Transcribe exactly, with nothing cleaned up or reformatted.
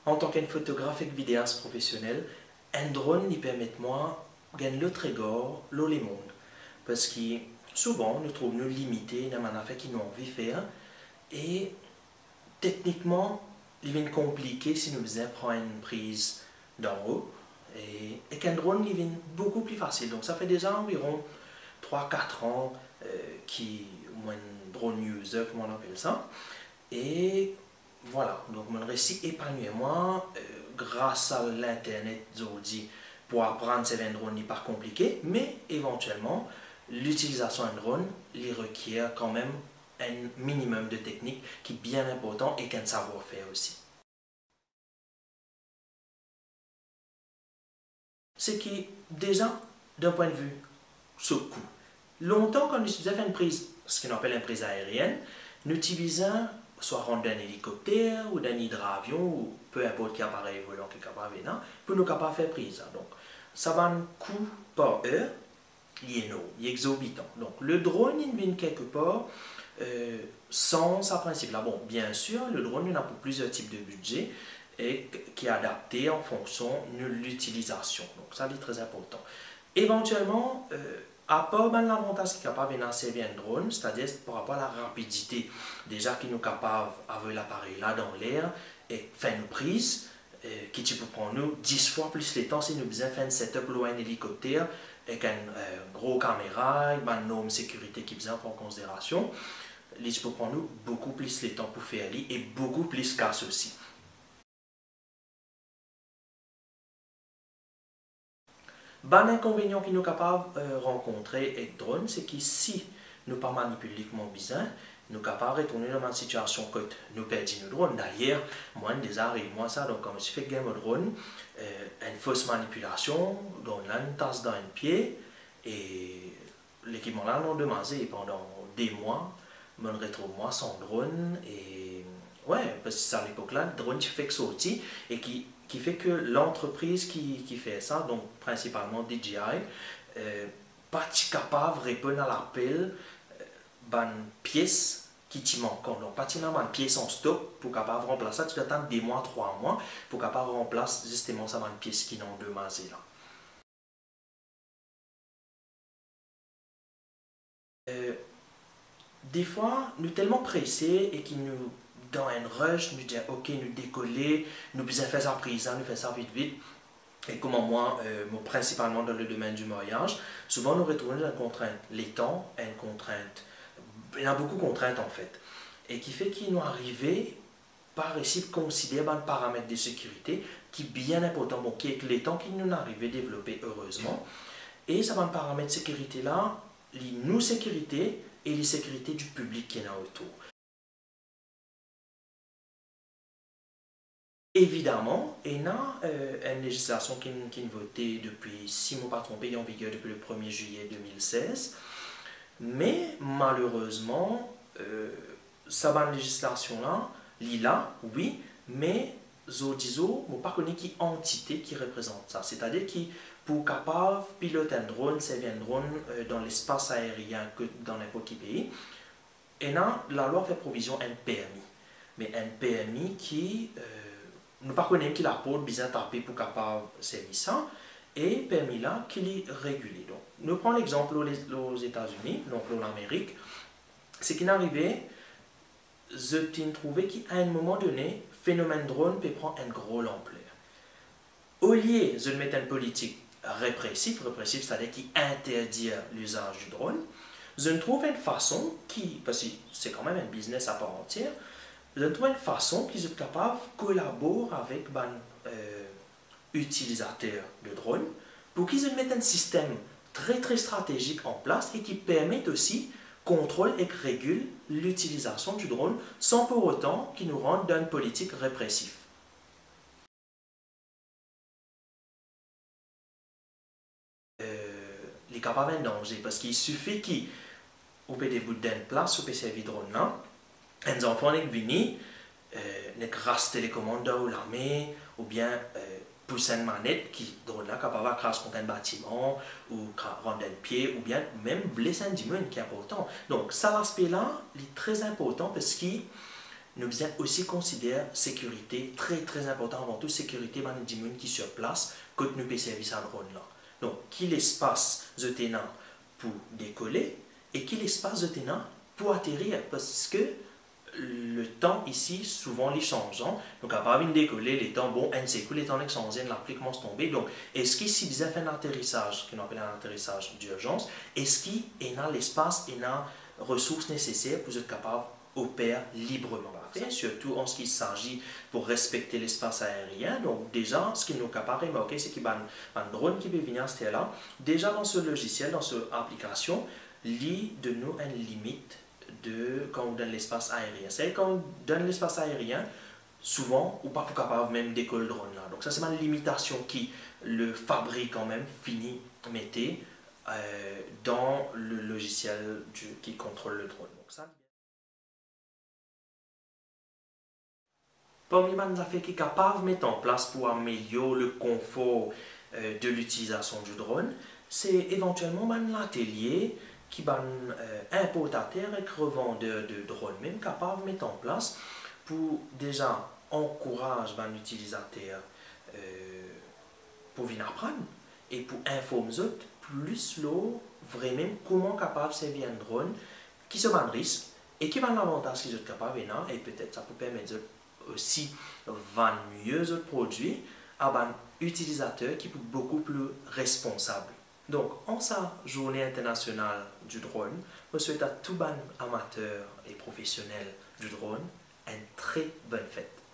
Antan ki enn fotograf ek videas profesionel, enn dronn li permet mwa gagn lot regar lor lemond. Parski souvan nou trouv nou limite dan bann zafer ki nou anvi fer, e teknikman, li vinn konplike si nou bizin pran enn priz dan-o, e, ek enn dronn, li vinn boukou pli fasil. Donk, sa fer deza anviron trwa, kat an, eh, ki mo enn dronn user, kouma nou apel sa. E vwala, donk, mo resi epanwir mwa, eh, gras a linternet zordi. Pou aprann servi enn dronn, li pa konplike, me evantielman, litilizasion enn dronn, li rekier kanmem enn minimem de teknik ki bien inportan ek enn savwar-fer osi. Seki deza, dan pwin de vi so kou. Lontan, kan nou ti bizin fer enn priz, seki nou apel enn priz aerienn, nou ti bizin swa rant dan enn elikopter ou dan enn idravion, ou pe inport ki aparey volan ki kapav ena, pou nou kapav fer priz la. Donk, sa bann kou par er, li enorm, li exorbitan. Donk, le dronn, li vinn kelkepar, eh, sanz sa prinsip la. Bon, biensir, le dronn, li ena pou plizier tip de bidze e k-, ki adapte an fonksion nou litilizasion. Donk, sa, li tre inportan. Evantielman, eh, apar bann lavantaz ki kapav ena servi enn dronn, setadir par rapor a larapidite, deza ki nou kapav avoy laparey la dan ler e fer nou priz, eh, ki ti pou pran nou dis fwa plis letan si nou bizin fer enn setup lor enn elikopter ek enn, eh, gro kamera, ek bann norm sekirite ki bizin pran konsiderasion, li ti pou pran nou boukou plis letan pou fer li e boukou plis kas osi. Bann inkonvenian ki nou kapav, eh, rankontre ek dronn, seki si nou pa manipil li kouma bizin, nou kapav retourne dan bann sitiasion kot nou perdi nou dronn. Dayer, mwa, inn deza ariv mwa sa, donk, kan mo ti fek gagn mo dronn, eh, enn fos manipilasion, dronn la inn tas dan enn pie, e lekipman la inn andomaze, e pandan de mwa, mo'nn retrouv mwa san dronn, e, we, parski sa lepok la, dronn ti fek sorti, e ki, ki fer ki lantrepriz ki, ki fer sa, donk, prinsipalman D J I, eh, pa ti kapav reponn a lapel, eh, bann pies ki ti mankan. Donk, pa ti ena bann pies an stok pou kapav ranplas sa, ti pe atann de mwa, trwa mwa pou kapav ranplas zisteman sa bann pies ki inn andomaze la. Eh, defwa, nou telman prese e ki nou dan enn rush, nou dir, "Ok, nou dekole, nou bizin fer sa priz la, nou fer sa vit, vit." E kouma mwa, eh, mo prinsipalman dan le domenn di maryaz, souvan nou retrouv nou dan enn kontrint letan, enn kontrint, ena boukou kontrint, anfet. E ki fer ki nou arive pa resi konsider bann paramet de sekirite ki bien inportan, bon, ki ek letan ki nou'nn arive devlope, erezman. E sa bann paramet sekirite la, li nou sekirite e li sekirite di piblik ki ena otour. Evidaman, ena, eh, enn lezislasion ki'nn, ki'nn vote depi, si mo pa tronpe, li an viger depi le premie zilye de mil sez. Me malerezman, eh, sa bann lezislasion la, li la, wi, me zordi zour, mo pa kone ki antite ki reprezant sa. Setadir ki pou kapav pilot enn dronn, servi enn dronn, eh, dan lespas aerien kot dan ninport ki pei, ena lalwa fer provizion enn permi. Me enn permi ki, eh, nou pa kone ki laport bizin tape pou kapav servi sa, e permi la ki li regile. Donk, nou pran lexanp lor le-, lor Zetazini, donk lor Lamerik. Seki inn arive, zot inn trouve ki a enn moman done, fenomenn dronn pe pran enn gro lanpler. Olie zot met enn politik represif, represif, setadir ki interdir lizaz di dronn, zot inn trouv enn fason ki, parski se kanmem enn biznes apar antier, zot inn trouv enn fason ki zot kapav kolabor avek bann, eh, itilizater de dronn, pou ki zot met enn sistem tre, tre stratezik an plas e ki permet osi kontrol ek regil litilizasion di dronn san pou otan ki nou rant dan enn politik represif. Eh, li kapav enn danze, parski sifi ki ou pe debout dan enn plas, ou pe servi dronn la, enn zanfan nek vini, eh, nek ras telekomand dan ou lame, oubien, eh, pous enn manet ki dronn la kapav akras kont enn batiman, ou ka rant dan enn pie, oubien mem bles enn dimoun ki inportan. Donk, sa laspe la, li tre inportan, parski Nou bizin osi konsider sekirite, tre, tre inportan, avan tou sekirite bann dimoun ki sir plas, kot nou pe servi sa dronn la. Donk, ki lespas zot ena pou dekole e ki lespas zot ena pou aterir, parski letan isi, souvan li sanzan. Nou kapav inn dekole, letan, bon, enn sekou, letan nek sanze, enn lapli koumans tonbe. Donk, eski si bizin fer enn aterisaz, ki nou apel enn aterisaz dirzans, eski ena lespas, ena resours neseser pou zot kapav oper libreman? Sirtou an se ki sazi pou respekte lespas aerien. Donk, deza, seki nou kapav remarke, se ki bann, bann dronn ki pe vini aster la, deza dan so lozisiel, dan so aplikasion, li donn nou enn limit de kan ou dan lespas aerien. Setadir kan ou dan lespas aerien, souvan, ou pa pou kapav mem dekol dronn la. Donk, sa se bann limitasion ki le fabrikan mem fini mete, euh, dan le lozisiel di, ki kontrol le dronn. Donk, sa, parmi bann zafer ki kapav met an plas pou amelior le konfor, euh, de litilizasion di dronn, se evantielman bann latelie ki bann, euh, inportater ek revander de dronn mem kapav met an plas pou deza ankouraz bann itilizater, euh, pou vinn aprann e pou inform zot plis lor vremem kouma kapav servi enn dronn, ki so bann risk e ki bann lavantaz ki zot kapav ena, e petet sa pou permet zot osi vann mie zot prodwi a bann itilizater ki pou boukou pli responsab. Donk, an sa Zourne Internasional di Dronn, mo swet a tou bann amater e profesionel di dronn enn tre bonn fet.